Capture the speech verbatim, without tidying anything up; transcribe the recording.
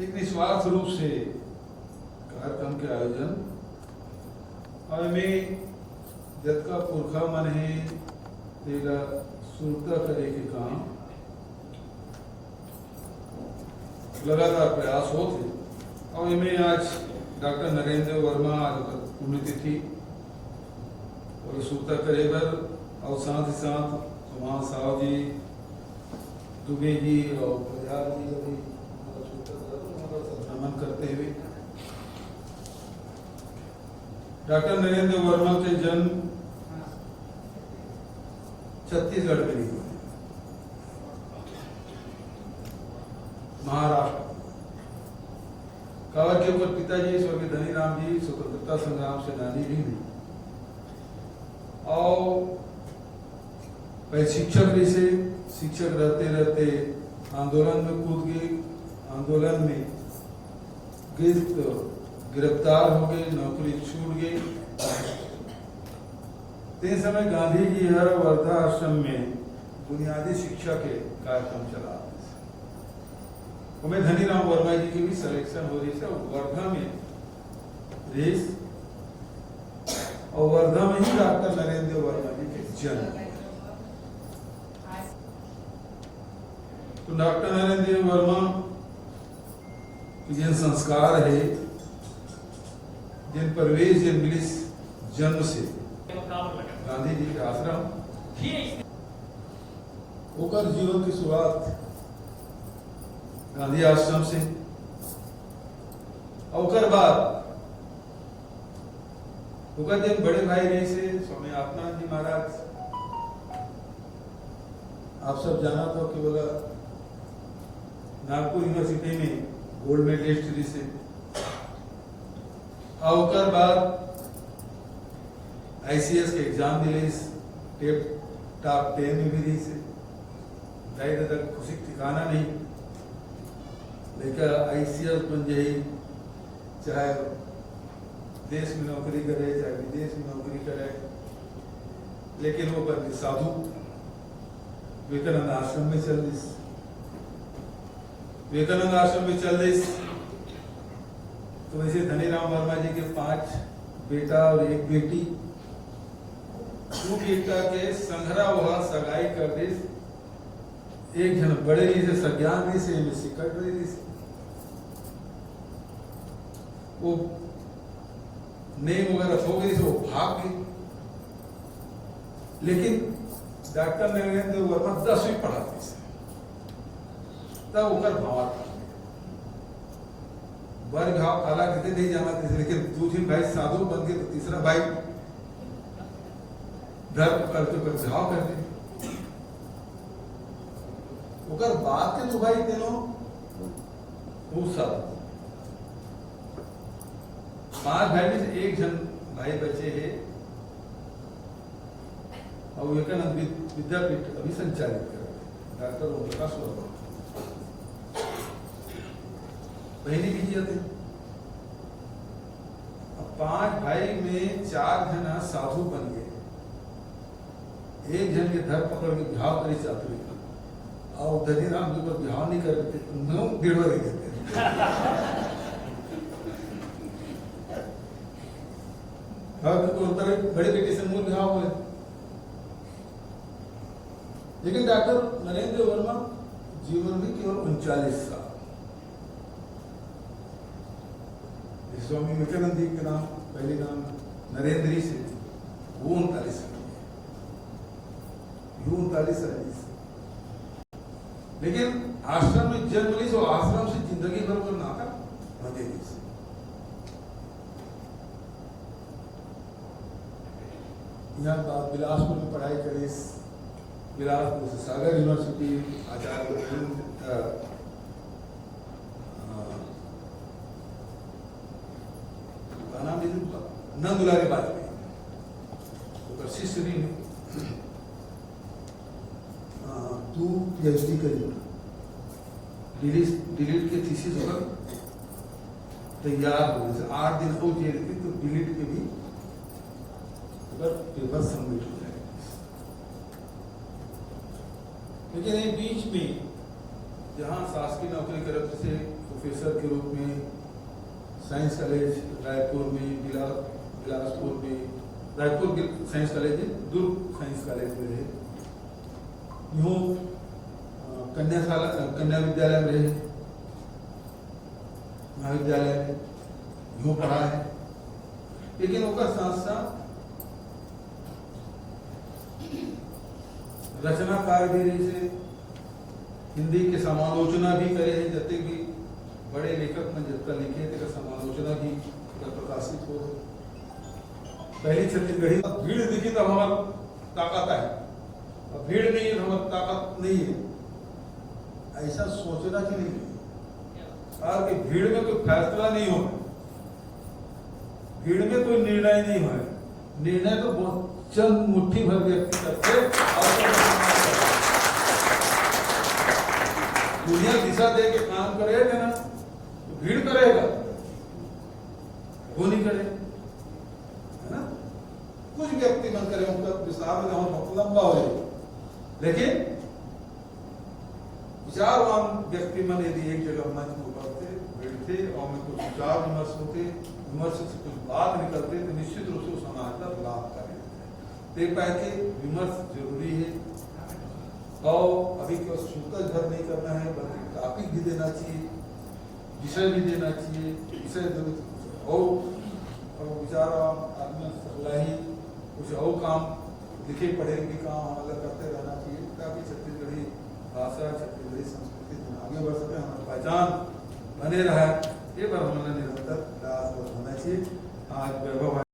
एक निस्वार्थ रूप से कार्यक्रम के आयोजन अउ एमे जतका पुरखा मन हे, तेला सुरता करे के काम लगातार प्रयास होत हे। अउ एमे आज डॉक्टर नरेंद्र वर्मा आज ओकर पुण्यतिथि, ओला सुरता करे बर, अउ साथ ही साथ सुभाष साव जी, दुबे जी अउ बलिहार जी ला भी नमन करते हुए, डॉक्टर नरेंद्र वर्मा के जन्म छत्तीसगढ़ में नहीं हुआ, महाराष्ट्र। काबर के ओकर पिताजी स्वर्गीय धनीराम जी स्वतंत्रता संग्राम सेनानी भी नहीं, अउ पहले शिक्षक रहिसे, शिक्षक रहते रहते आंदोलन में कूद गे, आंदोलन में गिर-, गिरफ्तार हो गे, नौकरी छूट गे। ते समय गांधी जी हर वर्धा आश्रम में बुनियादी शिक्षा के कार्यक्रम चला। ओमे धनीराम वर्मा जी के भी सिलेक्शन हो रहिसे, वर्धा में रहिस, अउ वर्धा में ही डॉक्टर नरेंद्र वर्मा जी के जन्म। तो डॉक्टर नरेंद्र वर्मा के जेन संस्कार हे, जेन परिवेश, जेन मिलिस जन्म से, गांधी जी के आश्रम, ओकर जीवन की शुरुआत गांधी आश्रम से, अउ ओकर बाद ओकर जेन बड़े भाई रहिसे स्वामी आत्मानंद जी महाराज, आप सब जानत हो कि ओला नागपुर यूनिवर्सिटी में गोल्ड मेडलिस्ट रहिसे। अउ ओकर बाद आईसीएस के एग्जाम दिलिस, टेप, टॉप टेन में भी रहिसे। दाई ददा के खुशी के ठिकाना नहीं। लइका आईसीएस बन जाही, चाहे देश में नौकरी करे, चाहे विदेश में नौकरी करे, लेकिन वो बन के साधु विवेकानंद आश्रम में चल दिस। विवेकानंद आश्रम में चल दिस, तो वैसे धनीराम वर्मा जी के पांच बेटा अउ एक बेटी, दू बेटा के संघरा ओहा सगाई कर दिस। एक झन बड़े रहिसे, सज्ञान रहिसे, एमे सिकट रहिसे। वो नेम वगैरह हो गई, वो भाग गई। लेकिन डॉक्टर नरेंद्र वर्मा दसवीं पढ़ात रहिसे, तब ओकर भावार्थ। बर भाव काला किते नहीं जाना था, लेकिन दू झन भाई साधु बन के, तो तीसरा भाई धर करके ओकर भाव कर दे। ओकर बाद के दू भाई तेनो, वो सब पांच भाई में से एक झन भाई बचे हे, अउ विवेकानंद विद-, विद्यापीठ अभी संचालित करत हे, डॉक्टर ओम प्रकाश वर्मा। बहिनी भी जियत हे। अब पांच भाई में चार झन ह साधु बन गए, एक झन के धर पकड़ के बिहाव करे चाहत रहे, अउ धनीराम जी बर बिहाव नहीं करे, तो नौ बिड़वा रह जाते। अब तो बोलता रहे, बड़े बेटे से मोर बिहाव होय। लेकिन डॉक्टर नरेंद्र वर्मा जीवन में केवल उनचालीस साल। स्वामी विवेकानंद जी के नाम, पहले नाम नरेंद्र ही से, वो उनतालीस साल के। वो उनतालीस साल के। लेकिन आश्रम में जन्म ली, तो आश्रम से जिंदगी भर का नाता बंधे रहिस। यहाँ बाद बिलासपुर में पढ़ाई करिस, बिलासपुर से सागर यूनिवर्सिटी, आचार्य गोविंद, अ, अ, का नाम है इनका? नंदुलारी बाजपेयी, ओकर शिष्य भी है। अ, दू पीएचडी करी, डीलिट, डीलिट के थीसिस ओकर तैयार हो गए। आठ दिन हो जे रहिस, तो डीलिट के भी ओकर पेपर सबमिट हो जाए। लेकिन ये बीच में जहाँ शासकीय नौकरी करत से, तो प्रोफेसर के रूप में साइंस कॉलेज रायपुर में, बिला-, बिलासपुर में, रायपुर के साइंस कॉलेज है, दुर्ग साइंस कॉलेज में रहे। यूं, अ, कन्या शाला, अ, कन्या विद्यालय में रहे, महाविद्यालय में यूं पढ़ा है। लेकिन ओकर साथ साथ रचनाकार भी रहे, जैसे हिंदी के समालोचना भी करे हैं, जते भी बड़े लेखक मन जतका लिखे, तेकर समालोचना भी एकर प्रकाशित हो है। पहली छत्तीसगढ़ी भीड़ दिखी तब हमार ताकत आए, अब भीड़ नहीं है तो हमार ताकत नहीं है, ऐसा सोचना कि नहीं है। और कि भीड़ में कोई फैसला नहीं हो, भीड़ में कोई निर्णय नहीं हो, निर्णय तो बहुत चंद मुट्ठी भर व्यक्ति करते हैं। और दुनिया दिशा दे के काम करेगा ना, तो भीड़ करेगा, वो नहीं करे, है ना? कुछ व्यक्ति मन करे, उनका विस्तार में जाऊं बहुत लंबा हो जाए, लेकिन विचारवान व्यक्ति मन यदि एक जगह मंच में उपस्थित बैठते और में कुछ विचार विमर्श होते, विमर्श से कुछ बात निकलते, तो निश्चित रूप से उस समाज का लाभकारी होता है। ते पाए के विमर्श जरूरी है और अभी केवल सूतक भर नहीं करना है, बल्कि टॉपिक भी देना चाहिए, विषय भी देना चाहिए, विषय जरूर और, और विचार आदमी सलाही कुछ और काम लिखे पढ़े भी काम हमारा करते रहना चाहिए, ताकि छत्तीसगढ़ी भाषा, छत्तीसगढ़ी संस्कृति जो आगे बढ़ सके, हमारी पहचान बने रहे। ये पर हमारा निरंतर प्रयास होना चाहिए। आज वैभव